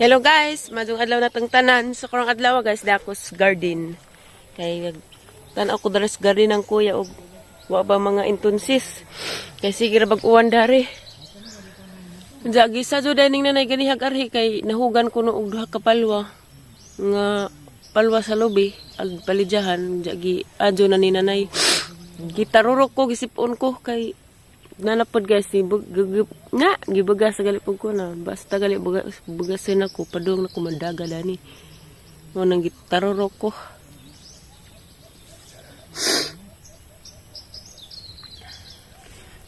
Hello guys, madung adlaw natong tanan. So karong adlaw guys, dakos garden. Kay tan-aw ko dara sa garden ng kuya og wa ba mga intunsis. Kay sige ra bag-uwan dari. Unsa gisa jud ning nanay ganihag arhi kay nahugan ko no og duha ka palwa nga palwa sa lobi ag palidyahan unsa gi adyo na ni nanay. Gitarurok ko, gisipon ko kay nanapod guys ni nga gibaga sa gali pud ko na basta gali buga bugasin ako padung na kumandaga dani mo nang gitarurok ko.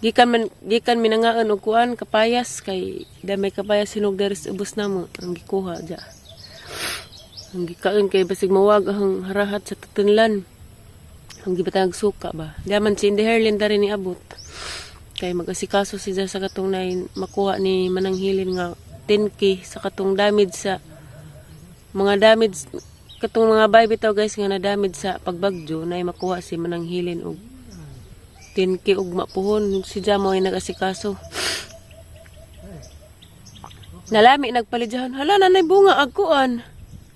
Gikan minangaan og kuan kapayas kay damay kapayas hinog diri sa ubos namo ang gikuha ja. Ang gikaon kay basig mawag ang harahat sa tutunlan. Ang gibatang suka ba. Daman si Indy Herlin dari ni abot. Kay mag-asikaso siya sa katong nay makuha ni Manang Hilin nga 10K sa katong damage sa mga damage katong mga bay bitaw guys nga na damage sa pagbagyo nay makuha si Manang Hilin og 10K og mapuhon si Jamo ay nag-asikaso. Nalami nagpalidyahan. Hala, nanay bunga agkuan.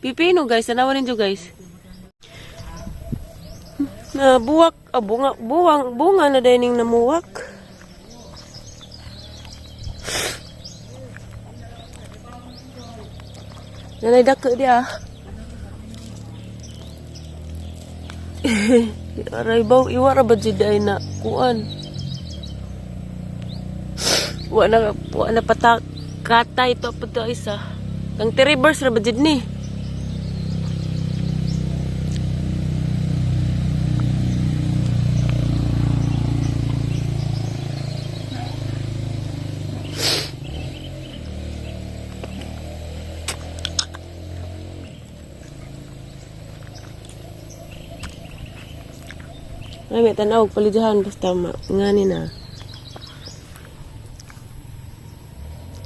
Pipino guys, tanawan ninyo guys. Na buwak, ah, bunga, buwang, bunga na dining namuwak. Nanay dako dia. Aray baw, iwara ba jud ay na kuan? Wa na pata katay to pa to isa. Kang 3 bars ra ba jud ni? Ay, may tanaw, palidyahan, basta ma, ngani na.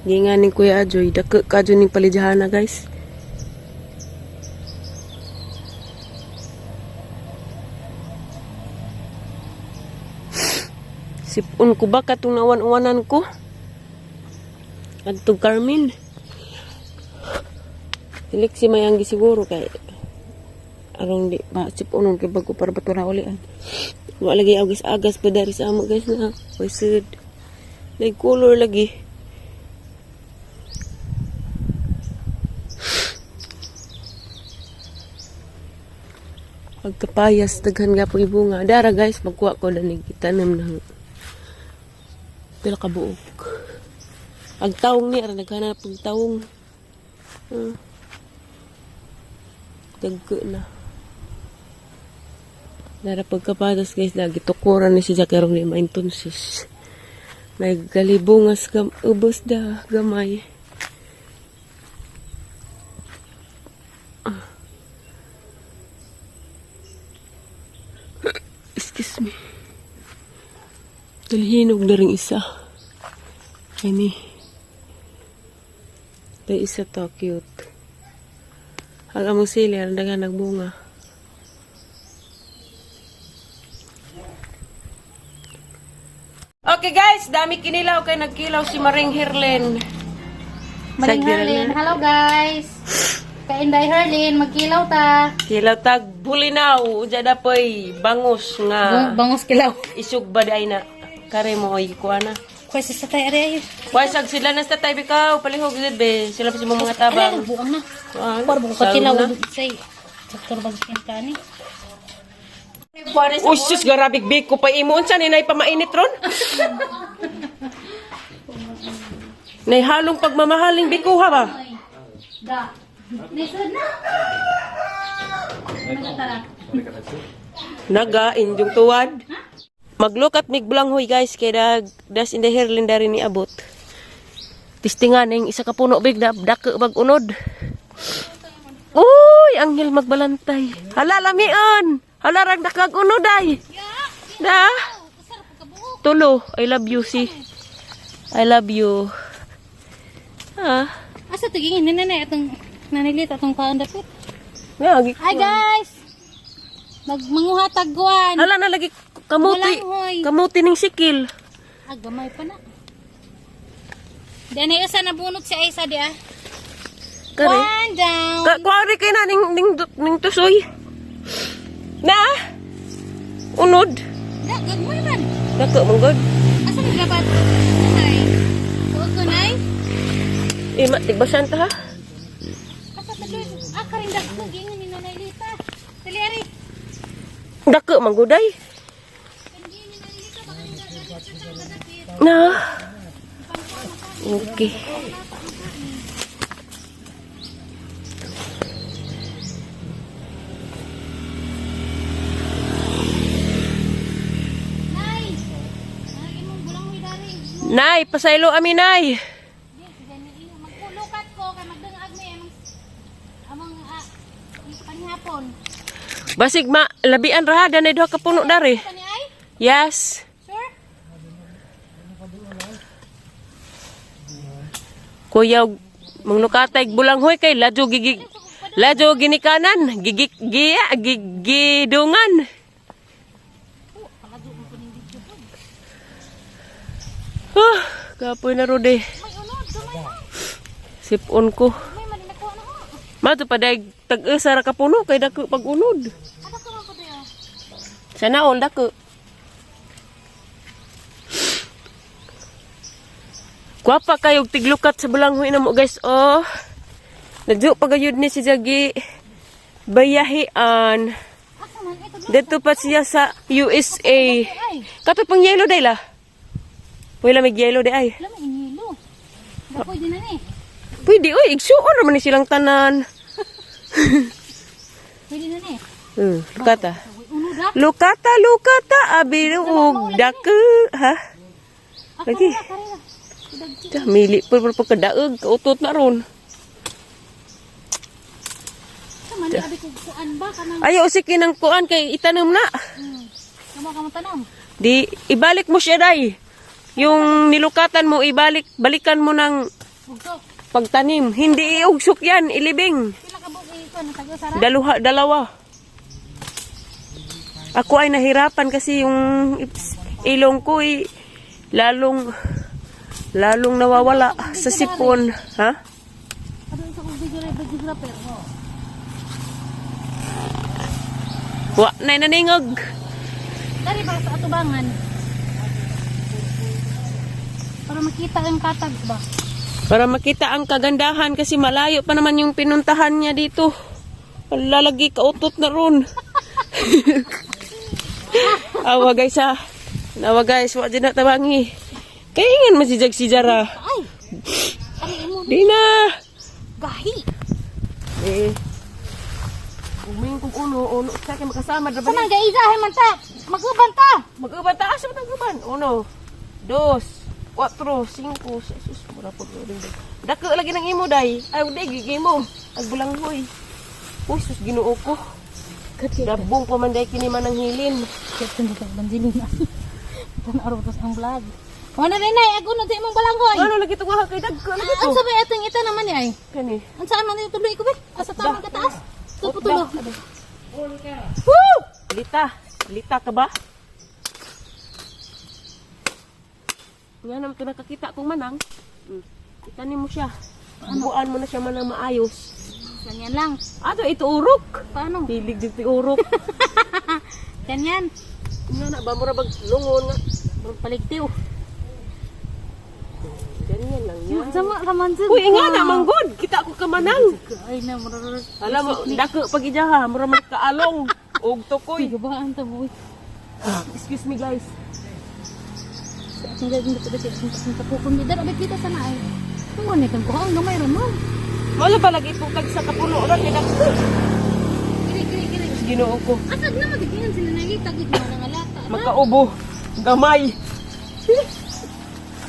Ginganing Kuya Ajoy, dako ka ning palidyahan na guys. Sipon ko ba katong nawan-uwanan ko? Adto Carmen. Dilik si Mayanggi siguro kay arong di pa sipunon kay bago para bato na ulian. Wa lagi agas-agas pa dari sa amo guys na. Oy sud. Nay color lagi. Pagkapayas daghan nga po ibunga. Dara guys, magkuha ko na ni gitanom ng pila ka buok. Ang taong ni ara naghanap na pag taong. Dagko na. Dara pagkapadas guys, lagi tukuran ni si Jack erong ni maintonsis. Naggalibungas gam ubos da gamay. Ah. Excuse me. Dalhinog na rin isa. Ani. May isa to, cute. Alam mo sili, ang daga nagbunga. Okay guys, dami kinilaw kay nagkilaw si Maring Hirlen. Maring Herlin. Hello guys. Kainday Herlin, magkilaw ta. Kilaw tag bulinaw, uja da poy bangus nga Bangos kilaw. isug ba di ay na. Kare mo oy kuha na. Kwesa sa tayo ari ayo. Kuha sag sila na sa tay bikaw, palihog gid be. Sila pa si mga Ay, tabang. buang na. Kuan. Por buko kilaw say. Doktor bag kani. Uy, sus, garabig big ko pa imo. Unsa ni nay pamainit ron? Nay halong pagmamahaling biko ha ba? Da. Lisod na. Tara. Naga injong tuwad. Maglukat mig blanghoy guys kay dag das in the herlin dari ni abot. Tistingan ning isa ka puno big da dako bag unod. Uy, anghel magbalantay. Hala lamian. Hala rag dakag unod ay. Da. Tulo, I love you si. I love you. Ah, Asa to gingin nene atong nanilit atong kaon dapit. nga gi. Hi guys. Magmanguha tagwan. Hala na lagi kamuti. Balanghoy. Kamuti ning sikil. Ah, gamay pa na. Di na isa nabunot si Aisa di ah. Kare. One down. Ka kuwari kay na ning ning ning tusoy. Na. Unod. Da, gagmay man. Dako man god. Asa man dapat? Nay. Tuod ko, nay. Ima tigbasan ta ha. Asa ta doon? Ah, karing dagko giingon ni Nanay Lita. Dali ari. Dako man gud ay. Giingon ni Nanay Lita baka ning dagko. Na. Okay. Nay. Nay, imong bulang mi dari. Nay, pasaylo ami nay. Di, gani magpulukat ko kay magdungag mi among among panihapon. Basig ma labian ra danay duha ka puno dari. Kani ay? Yes. Sure? Kuya manglukatay bulanghoy kay ladyo gigi ladyo ginikanan gigi giya gigidungan. Ah, kapoy na rode. May unod, gamay man. Sipon ko. May man nakuha na ko. Mato pa day tag-isa ra ka puno kay dako pag unod. Ada ko man po tayo. Sana all dako. Gwapa kayo tiglukat sa bulanghoy na mo guys oh. Nagjo pagayud ni si Jagi bayahian. Asa man ito? Dito pa siya sa USA. Ay, Kato pang yellow day la. Wala may yellow day ay. alam mo inilo. Da pwede na ni. Pwede oy, igsuon naman ni silang tanan. Pwede na ni. Lukata. Uy, unod ha. Lukata, lukata, abi og dako, ha? Ah, Lagi. karera, karera. Dagki. Ta, mili pa pa pagkadaog, kautot na ron. Sa man abi ko kuan ba kanang Ayaw usik ng kuan kay itanom na. Kamo kamo tanom. Di ibalik mo siya day. Yung nilukatan mo ibalik, balikan mo ng Bugtok. pagtanim. Hindi iugsok yan, ilibing. Pila ka buok ikuan tago sara? Daluha, dalawa. Ako ay nahirapan kasi yung ilong ko ay lalong lalong nawawala sa sipon, ha? Ano sa kong video videographer mo? Wa na naningog. Dari ba sa atubangan? Para makita ang katag ba? Para makita ang kagandahan kasi malayo pa naman yung pinuntahan niya dito. Lalagi kautot na ron. Awa guys ha. Awa guys, wa dyan na tabangi. Kaya ingan man si Jag si Jara. Ay! Ari imo Di na. gahi. Eh. Uming kong uno, uno. Sa akin makasama. Sa man gaiza hay man ta. Maguban ta. Mag-uban ta. Asa ba uban? Uno, dos, cuatro, cinco, seis. Sus, mura po. Dako lagi ng imo, day. Ay, day, gigi mo. Agbulanghoy. Uy, sus, ginoo ko. Dabong pa man day kini man ang hilin. Kaya sa banjilin na. Tan-araw tos ang vlog. Wala na nay, agunod sa imong balanghoy. Ano lagi to kay dagko lagi to. Ang sabay atong ita naman ni ay. Kani. Ang saan man ito tuloy ko be? Asa tamang kataas? Tupo tulo. Woo! Lita, lita ka ba? Nga naman to nakakita kong manang. Itanim mo siya. Buuan mo na siya manang maayos. Ganyan lang. Ato ito urok. Paano? Hilig din ti urok. Ganyan. Nga na ba mura bag lungon nga. Murag paligtiw. Ganyan lang yan. Sama raman jud. Uy, nga na manggod. Kita ko ka manang. Ay na murag. Alam mo, dako pag ijaha, mura man kaalong og tukoy. Gabaan ta mo. Excuse me guys. Sa atong gagawin dito kasi atong tapukon di dar abit kita sana ay. Kung ano itong kuha ang gamay ra man. Wala pa lagi putag sa kapuno ra kay dako. Kiri kiri kiri. Ginoo ko. Asag na magigingan sila nalita gid mga nga lata. Magkaubo. Gamay.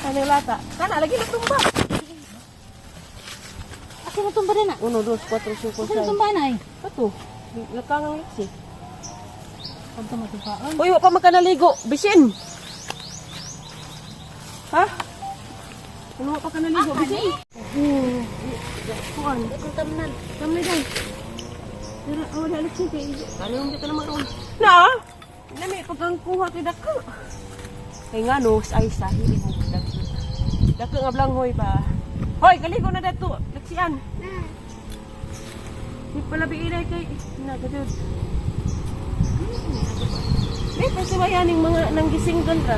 Ano lata? Kana lagi natumba. Asa na tumba na? 1 2 4 5 Asa na 6. tumba na ay? Ato. Lakangang liksi. Pagka matumpaan. Uy, wa pa makanaligo. Bisin. Ha? Ano wa pa kanaligo? Bisin. Kuan. Itong tamnan. Tamnan dai. Pero oh, wala liksi kay. Ano yung dito naman ron? Na. Lami pagkang kuha kay dako. Kay nga no, ay sa hilig mo dako. Dako nga blanghoy ba. Hoy, kaligo na dato. Laksian. Di pala biilay kay nagadud. May pasiwayaning mga nanggisinggan ka.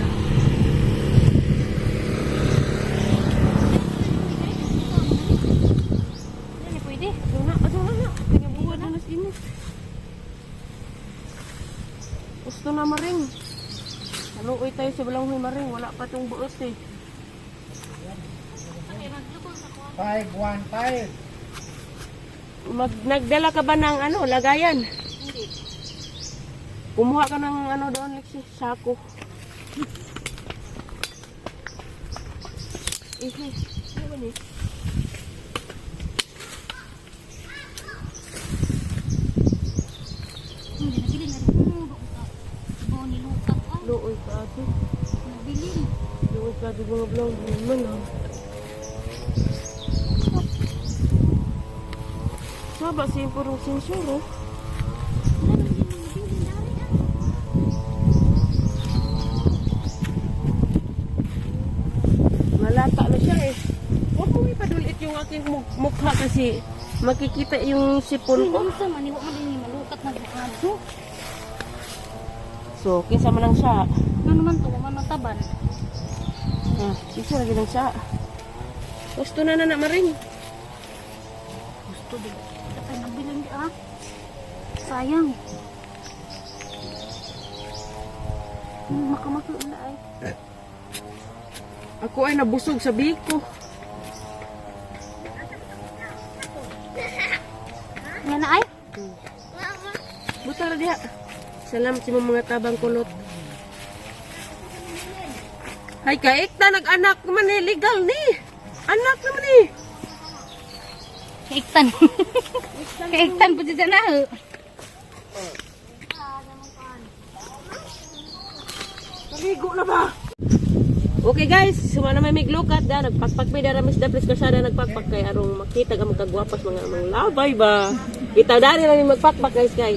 Hindi pwede. Ato na, na. Tingabuhan na nas inis. Gusto na maring. Naluoy tayo sa balanghoy maring. Wala pa tong buot eh. 515. Nagdala ka ba ng ano, lagayan? Hindi. Kumuha ka ng ano doon, Lexi, sako. Ihi, ano ba ni? Hindi, nabilin na rin. Bago ka. Bago nilukat. Ah, Luoy ka ate. nabilin. Luoy ka ate mga vlog. Man ah. Saba siya yung purong sensuro. Wala naman yung nabilin dari ah. Malata na siya eh. Huwag mo ipadulit yung aking mukha kasi makikita yung sipon ko. Unsa man, iwa man din malukat na buhado. So, kinsa man lang siya. Ano naman to, man mataban. Ah, kinsa lagi lang siya. Gusto na na na maring. Gusto din. Ay, nabilin di ah. Sayang. Makamako na ay. Ako ay nabusog sa biko. Nga na ay? Buta ra diha. Salamat sa imong mga tabang kulot. Hay kaikta nag-anak man ni legal ni. Anak naman ni. Kaiktan. Kaiktan po dyan na. Naligo na ba? Okay guys, suma na may miglukat da nagpakpak mi dara mis daplis kasada nagpakpak kay arong makita ka magkagwapas mga mga labay ba. Bitaw dari lang mi magpakpak guys kay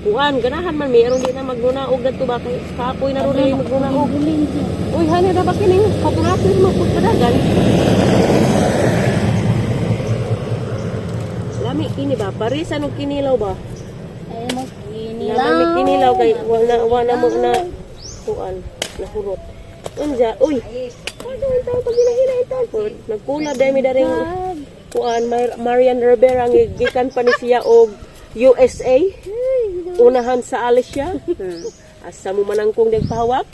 kuan ganahan man mi arong di na magnunaog gadto ba kay kapoy na ron ni magnunaog. Uy, hani na ba kining patulasin mo pagpadagan? Lami kini ba? Parisan og kinilaw ba? Ay mo, kinilaw. Lami kinilaw kay wala wala mo na kuan nahurot. Unja, uy. Ano ang tao pag hinahina ito? Nagkulab dahil mi daring kuan Marian Rivera ang gikan pa ni siya og USA. Unahan sa Alicia. Asa mo manangkong nagpahawak?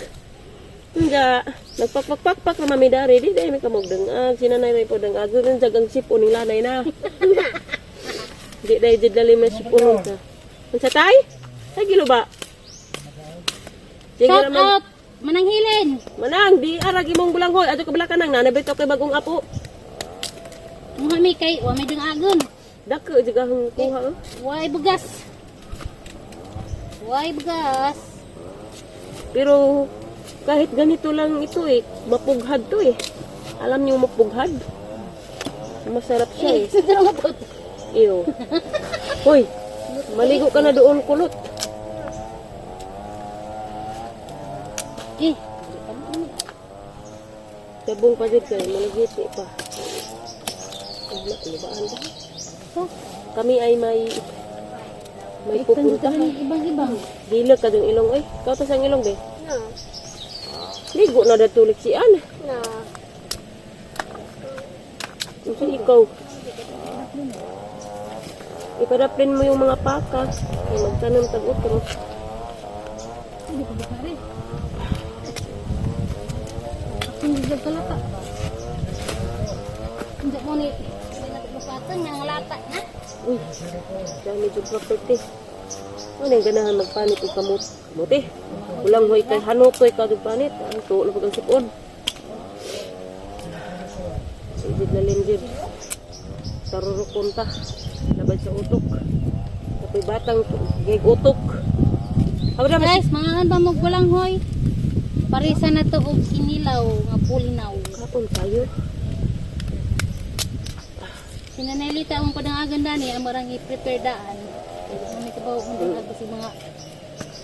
Nga, nagpakpakpakpak na mami dari, di dahil may kamog dangag, sinanay na po dangag, doon sa gang sipon ng lanay na. Di dahil di dali may sipon ka. Unsa tay? Ay, gilo ba? Sige Shout naman. out! Mananghilin! Manang, di arag imong bulanghoy. Ato ka bala ka nang nanabit kay bagong apo. Mga may kay, wa may dangagon. Dako jud ang kuha. Oh. Way bugas. Way bugas. Pero kahit ganito lang ito eh, mapughad to eh. Alam niyo mapughad? Masarap siya eh. Sa nga to. Iyo. Hoy, maligo ka na doon kulot. Eh, Sabong pa jud kay maligiti pa. Ano, lubaan ba? so, Kami ay may pupuntahan. ibang-ibang. Dila ka dong ilong oy. Ikaw tas ang ilong be. No. Ligo na datulik si Ana. No. Unsa ikaw? Ipadaplin mo yung mga paka. Kay magtanom tag utro. Hindi pa bukari. Akong gigag kalata. Hindi mo ni hindi na lupatan nga lata na. Uy, dami jud property. Ano yung ganahan magpanit og kamot? Kamote. Ulang hoy kay hanutoy ka og panit. Ang tuo na pag ang sipon. Sige lalim jud. Tarurukon ta. Labad sa utok. Ako'y batang gig utok. Abra mas Guys, mga ba mo walang hoy. Parisa na to og kinilaw nga pulinaw. kapon tayo. Sinanelita ang padangagan dani ang marang i-prepare daan. Kaya mo ni kabaw kung daan kasi mga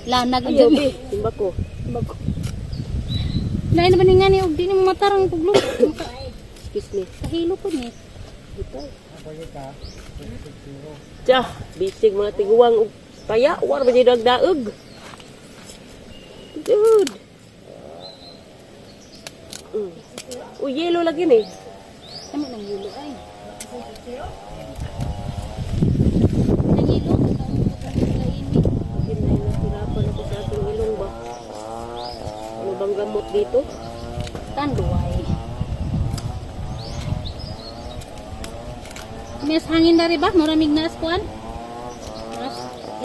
lanag Ayaw, dyan. be. Timba ko. Bago. Lain naman nga ni og di ni mo matarang puglo. Excuse me. Kahilo po ni. Dito. Tsa, bisig mga tiguang og paya, war ba jud daog. Dude. Uy, yellow lagi ni. Kami nang yulo ay. Nang yulo, kaini. Hindi na nahirapan ako sa aking ilong ba. Ano bang gamot dito? Tanduay. Mes hangin dari ba? Maramig na kuan. Mas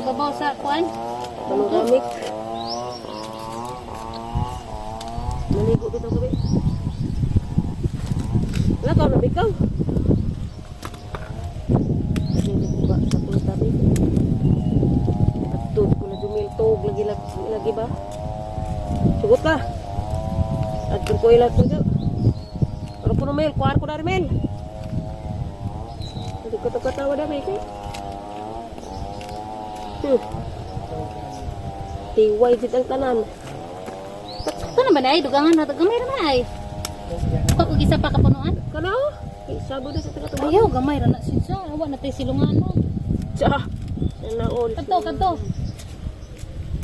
ibabaw sa kuan. Panoramic. Naligo dito kami. Wala ka, nabikaw. Ba, sa tabi. At ko na jumil tog lagi lagi, lagi ba? Sugot ka. At ko ilag ko dito. Ano ko na mel, kuar ko na rin mel. Hindi ko to katawa na mel kay. Tiway jud ang tanan. Ito na ba na ay? Dugangan na. Gamay ra man ay. Ako kung isa pa kapunuan. Kana? Kay sabo na sa taga Ayaw, gamay ra na siya. Awa na tayo silungan no. Tsa. Naon. Kadto, kadto.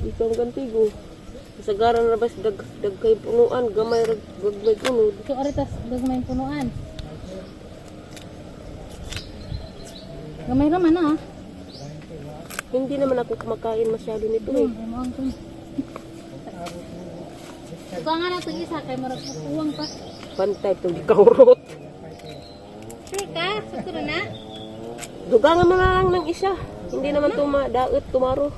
Ikaw ang gantigo. Kasagaran ra bas dag dag kay punuan gamay ra gagmay gunod. So, aritas, gamay yung punuan. Gamay ra man ah. Hindi naman ako kumakain masyado nito eh. Dugangan na itong isa kay murag kuwang pa. Bantay itong gikahurot. Sure ka? Sakto ra na? Dugangan mo na lang ng isa. Hindi naman tuma daot tumaro.